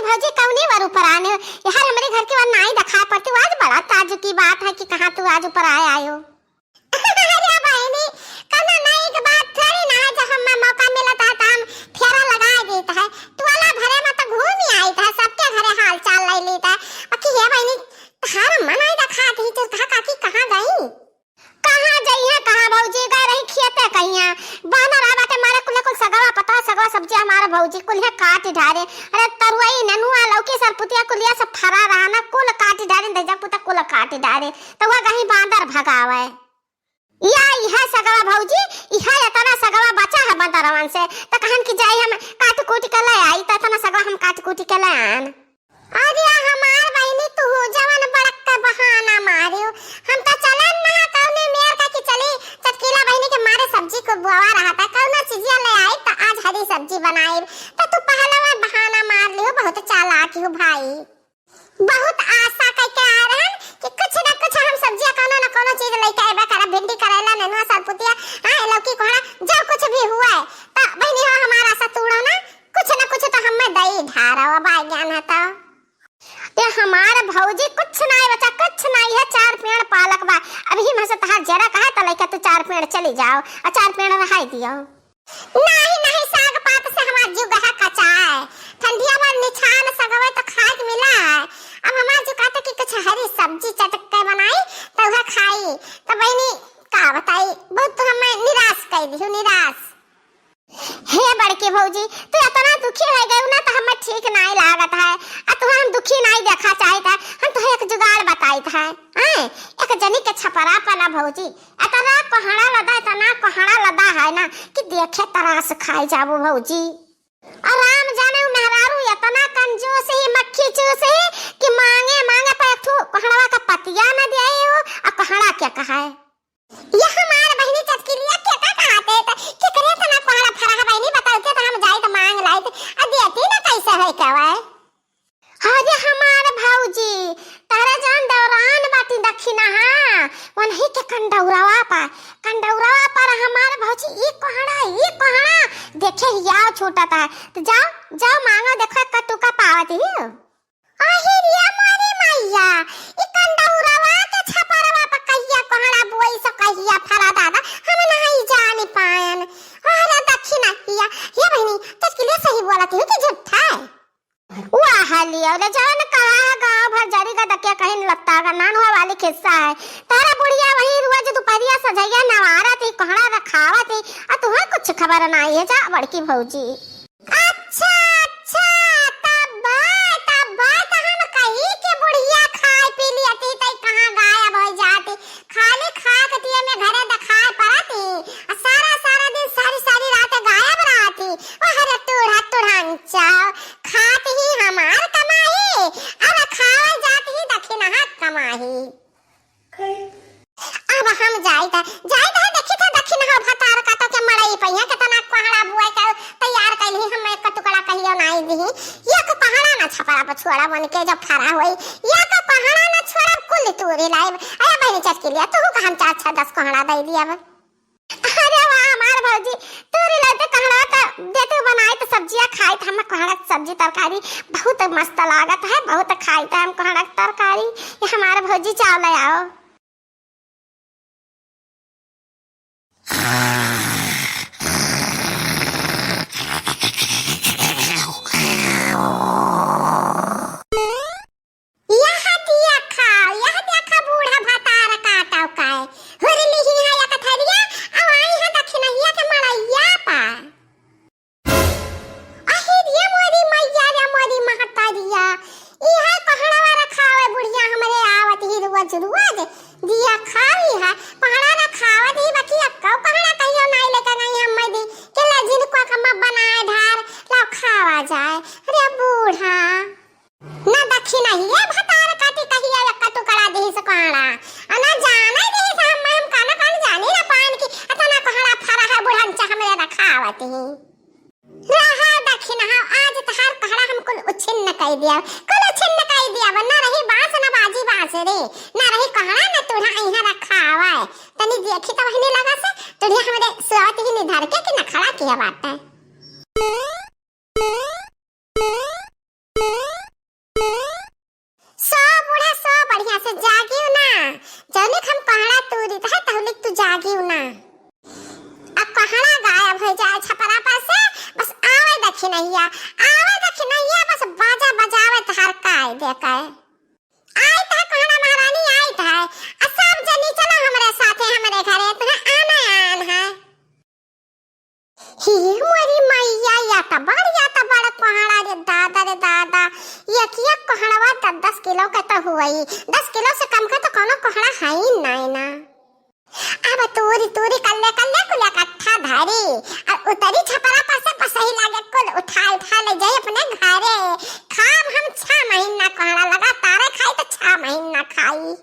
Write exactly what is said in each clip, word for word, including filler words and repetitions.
भौजी, कौनी वर ऊपर आने हो? यार, हमरे घर के वर नाई दिखाई पड़ती, आज बड़ा ताज्जुब की बात है कि कहाँ तू आज ऊपर आए आयो। अरे बहिनी, कौनो नई के बात थोड़ी ना है, जब हमें मौका मिलत है तो हम फेरा लगा देत है, टोला भरे में तो घूम ही आइत है, सबके घरे हाल चाल ले लेत है। बाकी हे बहिनी, तहार मन आई दिखा दी, तू कहा काकी कहाँ गई? कहाँ जइहे, कहाँ भौजी गए रही खेते कहिया। बानर आ बाटे मारे कुल्हे कुल सगवा पतवा सगवा सब्जी हमार भौजी कुल्हे काट डारे। अरे तरुई, नेनुआ, लौकी, सरपुतिया कुलिया सब फरा रहा ना, कुल काट डारे, दहिजरा पुता कुल काट डारे। तो वह गही बांदर भगावे। या इहे सगवा भौजी, इहे इतना सगवा बचा है बंदरवन से। तो कहन कि जाई हम काट कूट के ले आई, तो इतना सगवा हम काट कूट के ले आन। अरे हमार बहिनी, तू जवन बड़क के बहाना मारियो, हम तो चलन ना कौने मेर का कि चली चटकीला बहिनी के मारे सब्जी को बोआ रहा था, कौनो चीजिया ले आई तो आज हरी सब्जी बनाई, तो तू पहले में बहाना मार लियो, बहुत चालाक हो भाई। बहुत आशा करके आ रहन कि कुछ ना कुछ हम सब्जिया कौनो ना कौनो चीज लेके आबे करब, भिंडी, करेला, नेनुआ, सरपुतिया, हाँ, लौकी, कोहड़ा, जो कुछ भी हुआ है, तो बहिनी हो हमार आशा तोड़ो ना, कुछ ना कुछ तो हमें दई ढारो, अब आ ज्ञान है तो। ए हमार भौजी, कुछ नाई बचा, कुछ नाई है, चार पेड़ पालक बा। अभी में से तहार जरा कहा त लइका तू चार पेड़ चली जाओ, आ चार पेड़ रहाई दियो। नहीं, नहीं, साग पात से हमार जुग है कचाए। ठंडिया में निछान सगवे तो खाए के मिला है। अब हमार जुग कहते कि कुछ हरी सब्जी चटक के बनाई, तो वह खाई। तो बहिनी, का बताई, बहुत तो हमें निराश कर दियो, निराश। हे बड़की भौजी, तू इतना दुखी हो गई ना, तो हमें ठीक नाई लागत है। आ तुहे हम दुखी नाई देखा चाहित है, हम तुहे एक जुगाड़ बताइत है। हैं? एक जनी के छपरा पला भौजी, इतना कोहड़ा लदा, इतना कोहड़ा लदा है ना कि देखे तरास खाए जाबो भौजी। और राम जाने उ मेहरारू इतना कंजूस ही, मक्खी चूस ही कि मांगे मांगे पर एक ठू कोहड़वा का पतिया न दे हो, आ कोहड़ा क्या कहा है? यह हमार बहिनी चटकिलिया के का कहत है, त केकरे तना कोहड़ा फरा है बहिनी, बताओ के त हम जाइत मांग लाइत, आ देती ना कैसे है कहवा है? अरे हमार भौजी, तारा जान दौरान बाटी दखिना हा, वनही के कंडौरवा पा, कंडौरवा पर हमार भौजी ई कोहड़ा, ई कोहड़ा, देखे हियाव छूटत है, त जाओ, जाओ मांगो, देखो कतुका पावत ही। अहि रे मोरी मैया, ई कंडौरवा के छपरवा पर कहिया कोहड़ा बोई सो कहिया फरा दादा, हम नहीं जानी पायन। अरे दखिना हिया, हे बहिनी, चटकिलिया सही बोलत ही कि झूठा है? वाह लियो रे, जौन कहा गाँव भर जरी का दकिया कहीं लत्ता का नान हुआ वाली खिस्सा है। तारा बुढ़िया वही रोज दुपहरिया सजैया नवारत ही, कोहड़ा रखावत ही, आ तुहे कुछ खबर नाई है जा बड़की भौजी। अच्छा, अच्छा, तब, तब तो हम कही के बुढ़िया खाए पी लियती, तई कहाँ गायब हो जाती। खाली खाए के दिए में घरे दिखाए पड़ती, आ सारा, सारा दिन, सारी, सारी रात गायब रहती। ओह रे टूढ़ा, टूढ़ांचा, खात ही हमार कमाई, अब खाए जात ही दखिनहा कमाई। अब हम जाइत है, जाइत है, देखित है, दखिनहा भतार का तो के मड़ई पहिया केतना कोहड़ा बुआई के तैयार कैली, हम एक टुकड़ा कहियो नाई दिही। एक कोहड़ा ना छपरा पर छोड़ा बन के जब फरा होई, एक कोहड़ा ना छोड़ा, कुल तूरी लाइब। अरे बहिनी चटकिलिया, तू का हम चार छह दस कोहड़ा दे दिया अब। अरे वाह हमार भौजी, तोरी लौटे कहड़ा त देते बनाई त सब्जिया खाई त हम कहड़ा सब्जी तरकारी बहुत मस्त लागत है, बहुत खाई त हम कहड़ा तरकारी। ये हमार भौजी चाव ले आओ। यह देखा, यह देखा बूढ़ा भतार काटव काए। हुरली ही है एक थरिया, अब आई है दखिनहिया के मड़ैया पा। अहि रे मोरी मैया रे मोरी महतरिया, इहे कोहड़वा रखावे बुढ़िया हमरे आवत ही रोज रोज। दिया खाई है, कोहड़ा रखावत ही बाकी अक्का कोहड़ा कहियो नाई लेके गई हम दी। के ला जिनको कमा बनाए ढार, लाओ खावा जाए। अरे बूढ़ा। ना दखिनहिया भतार काटी कहिया एक टुकड़ा दिहिस कोहड़ा। आ ना जाने दिहिस हम, हम काना कान जानी ना पान की अतना कोहड़ा फरा है बुढ़न चा हमरे रखावत ही। रहा दखिनहा, आज तहार कोहड़ा हम कुल उछिन्न कई दिया, कुल उछिन्न कई दिया। ना रही बांस ना बाजी बांसुरी, ना रही कोहड़ा ना टूढ़ा इहाँ रखावा है। तनी देखी तो वहनी लगा से, टूढ़िया हमरे सुआवत ही निधर के कि नखड़ा किया बाटे। देखा है। आइत है कोहड़ा महारानी, आइत है। आ सब जनी चलो हमरे साथे, हमरे घरे, तुम्हें आना आन है। ही मोरी मैया, या त बड़, या त बड़ कोहड़ा रे दादा, रे दादा। ये किया कोहड़वा दस दस किलो के तो हुई, दस किलो से कम के तो कोनो कोहड़ा है ही नहीं ना। अब तूरी तूरी कल्ले कल्ले कुल इकट्ठा धरी, और उतरी छपरा पर से बसही लागे कुल उठा उठा ले जाई अपने घरे। खाब हम छह महीना कोहड़ा लगातार खाई तो छह महीना खाई।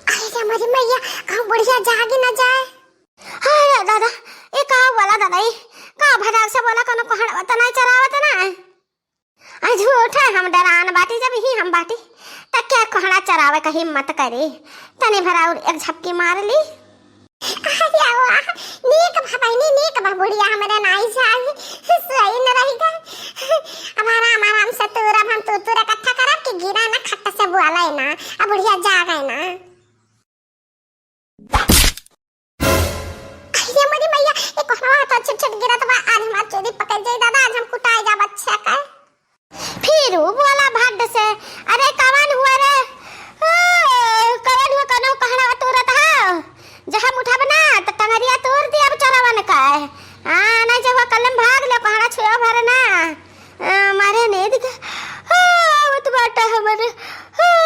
अरे रे मोरी मैया, कहूँ बुढ़िया जागी न जाए। अरे दादा, ये का बोला दादा, ई का भदार से बोला, कोनो कोहड़ा तो नहीं चरावत ना। आ झूठा हम डरान बाटी, जब ही हम बाटी, त क्या कोहड़ा चरावे का हिम्मत करी? तनी भर और एक झपकी मार ली। अरे वाह, नीक भा बहिनी, नीक भा बुढ़िया हमरे नाई जाई, सही न रही गए। अब आराम आराम से तूरब हम, तू तूर इकट्ठा करब कि गिरा ना खट से बुआले ना, अब बुढ़िया जागे ना। अरे मोरी मैया, ये कोहड़ा तो छिट छिट गिरत बा, आज हमार चोरी पकड़ जाई दादा, आज हम कुटाए जाब अच्छा का। फिर वो बोला भड्ड से, "अरे कवन हुआ रे? ओ, कवन हुआ, कनो कोहड़ा तोरत हा? जब हम उठब ना, त टंगरिया तोर दिया अब चोरवन का है। हाँ, नहीं जब कलम भाग ले, कोहड़ा छुआ भर ना। आ, मारे ने दिखा। आ, वो तो बाटा हमरे। आ,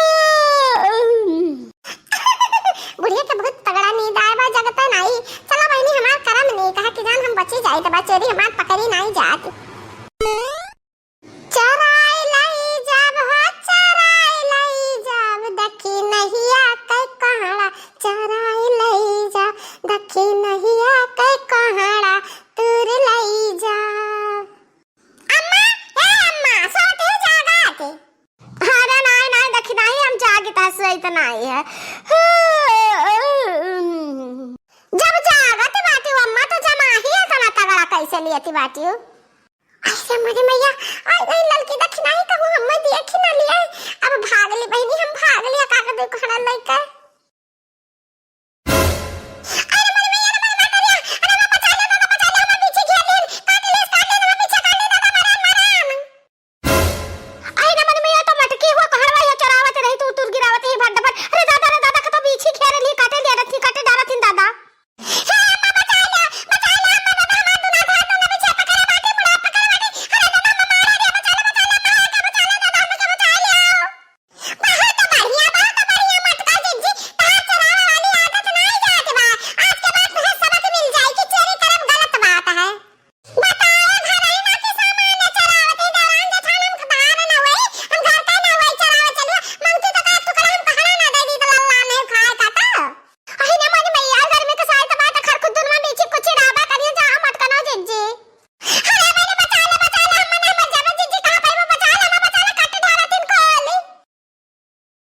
बुढ़िया के बहुत तगड़ा नींद आए बा, जगते नाई। चला बहिनी, हमार करम नीक है कि जान हम बची जाई, त बा चोरी हमार पकड़ी नाई जात। चराई लई जाब हो, चराई लई जाब, दखिनहिया के कोहड़ा। चराई लई जाब, दखिनहिया के कोहड़ा, तूर लई जाब। अम्मा, ए अम्मा, सोती हो जागा के? अरे नाई, नाई, दखिनही हम जागित है, सोइत नाई है। जब जागत बाटी अम्मा, तो जमाही इतना तगड़ा कैसे लियती बाटी? ऐसे मोरी मैया, आई गई ललकी दखिनही, कहूँ हम देखी ना लिए। अब भाग ली बहिनी, हम भाग लिया, का कर दे कोहड़ा लइके।